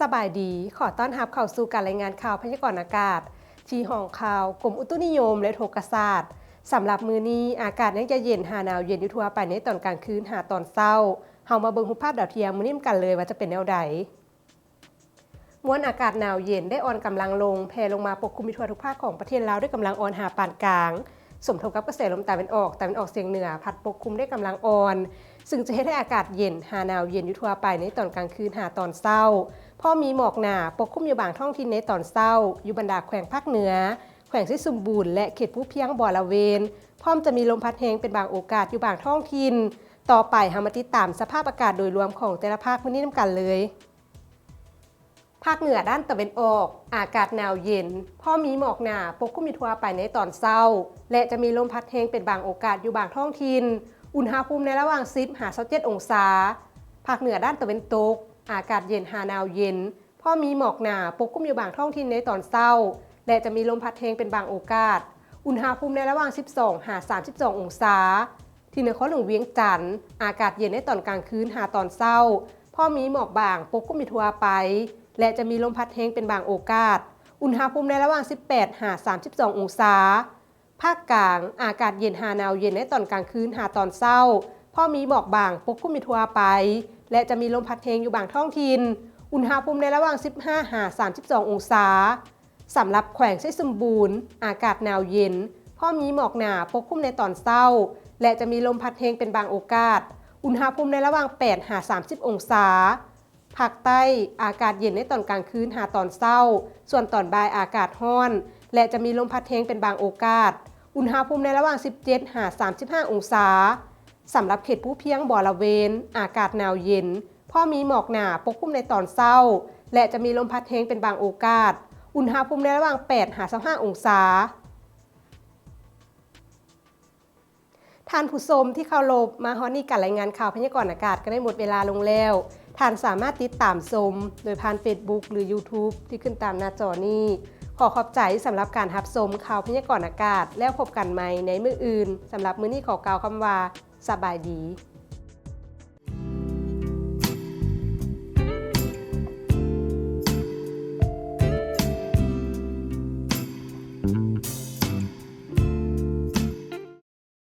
ສະບາຍດີ, ຂໍຕ້ອນຮັບເຂົ້າສູ່ການລາຍງານຂ່າວພະຍາກອນອາກາດ ທີ່ຫ້ອງຂ່າວກົມອຸຕຸນິຍົມ ແລະ ອຸທົກກະສາດ. ສຳລັບມື້ນີ້, ອາກາດຍັງຈະເຢັນຫາໜາວເຢັນຢູ່ທົ່ວໄປໃນຕອນກາງຄືນຫາຕອນເຊົ້າ. ເຮົາມາເບິ່ງຮູບພາບດາວທຽມມື້ນີ້ນຳກັນເລີຍວ່າຈະເປັນແນວໃດ. ມວນອາກາດໜາວເຢັນໄດ້ອ່ອນກຳລັງລົງ, ແຜ່ລົງມາປົກຄຸມຢູ່ທົ່ວທຸກພາກຂອງປະເທດລາວດ້ວຍກຳລັງອ່ອນຫາປານກາງ, ສົມທົບກັບກະແສລົມຕາເວັນອອກ, ຕາເວັນອອກສຽງເໜືອ ພັດປົກຄຸມດ້ວຍກຳລັງອ່ອນ, ຊຶ່ງຈະເຮັດໃຫ້ອາກາດເຢັນຫາໜາວເຢັນຢູ່ທົ່ວໄປໃນຕອນກາງຄືນຫາຕອນເຊົ້າ, ພ້ອມມີໝອກໜາປົກຄຸມຢູ່ບາງທ້ອງຖິ່ນໃນຕອນເຊົ້າ ຢູ່ບັນດາແຂວງພາກເໜືອ, ແຂວງໄຊສົມບູນ ແລະ ເຂດພູພຽງບໍລະເວນ, ພ້ອມຈະມີລົມພັດແຮງເປັນບາງໂອກາດຢູ່ບາງທ້ອງຖິ່ນ. ຕໍ່ໄປເຮົາມາຕິດຕາມສະພາບອາກາດໂດຍລວມຂອງແຕ່ລະພາກມື້ນີ້ນຳກັນເລີຍ. ພາກເໜືອດ້ານຕາເວັນອອກ, ອາກາດໜາວເຢັນ, ພ້ອມມີໝອກໜາປົກຄຸມຢູ່ທົ່ວໄປໃນຕອນເຊົ້າ ແລະ ຈະມີລົມພັດແຮງເປັນບາງໂອກາດຢູ່ບາງທ້ອງຖິ່ນ, ອຸນຫະພູມໃນລະຫວ່າງສິບຫາຊາວເຈັດອົງສາ. ພາກເໜືອດ້ານຕາເວັນຕົກ, ອາກາດເຢັນຫາໜາວເຢັນ, ພໍມີໝອກໜາປົກຄຸມຢູ່ບາງທ້ອງຖິ່ນໃນຕອນເຊົ້າ ແລະ ຈະມີລົມພັດແຮງເປັນບາງໂອກາດ, ອຸນຫະພູມໃນລະຫວ່າງສິບສອງຫາສາມສິບສອງອົງສາ. ທີ່ນະຄອນຫຼວງວຽງຈັນ, ອາກາດເຢັນໃນຕອນກາງຄືນຫາຕອນເຊົ້າ, ພໍມີໝອກບາງປົກຄຸມຢູ່ທົ່ວໄປ ແລະ ຈະມີລົມພັດແຮງເປັນບາງໂອກາດ, ອຸນຫະພູມໃນລະຫວ່າງສິບແປດຫາສາມສິບສອງອົງສາ. ພາກກາງ, ອາກາດເຢັນຫາໜາວເຢັນໃນຕອນກາງຄືນຫາຕອນເຊົ້າ, ພໍມີໝອກບາງປົກຄຸມຢູ່ທົ່ວໄປ ແລະ ຈະມີລົມພັດແຮງຢູ່ບາງທ້ອງຖິ່ນ, ອຸນຫະພູມໃນລະຫວ່າງສິບຫ້າຫາສາມສິບສອງອົງສາ. ສຳລັບແຂວງໄຊສົມບູນ, ອາກາດໜາວເຢັນ, ພໍມີໝອກໜາປົກຄຸມໃນຕອນເຊົ້າ ແລະ ຈະມີລົມພັດແຮງເປັນບາງໂອກາດ, ອຸນຫະພູມໃນລະຫວ່າງແປດຫາສາມສິບອົງສາ. ພາກໃຕ້, ອາກາດເຢັນໃນຕອນກາງຄືນຫາຕອນເຊົ້າ, ສ່ວນຕອນບ່າຍອາກາດຮ້ອນ ແລະ ຈະມີລົມພັດແຮງເປັນບາງໂອກາດ, ອຸນຫະພູມໃນລະຫວ່າງສິບເຈັດຫາສາມສິບຫ້າອົງສາ. ສຳລັບເຂດພູພຽງບໍລະເວນ, ອາກາດໜາວເຢັນ, ພໍມີໝອກໜາປົກຄຸມໃນຕອນເຊົ້າ ແລະ ຈະມີລົມພັດແຮງເປັນບາງໂອກາດ, ອຸນຫະພູມໃນລະຫວ່າງແປດຫາຊາວຫ້າອົງສາ. ທ່ານຜູ້ຊົມທີ່ເຄົາລົບ, ມາຮອດນີ້ການລາຍງານຂ່າວພະຍາກອນອາກາດກໍໄດ້ໝົດເວລາລົງແລ້ວ. ທ່ານສາມາດຕິດຕາມຊົມໂດຍຜ່ານເຟສບຸກ ຫຼື ຢູທູບ ທີ່ຂຶ້ນຕາມໜ້າຈໍນີ້. ຂໍຂອບໃຈສຳລັບການຮັບຊົມຂ່າວພະຍາກອນອາກາດ, ແລ້ວພົບກັນໃໝ່ໃນມື້ອື່ນ. ສຳລັບມື້ນີ້ຂໍກ່າວຄຳວ່າ ສະບາຍດີ.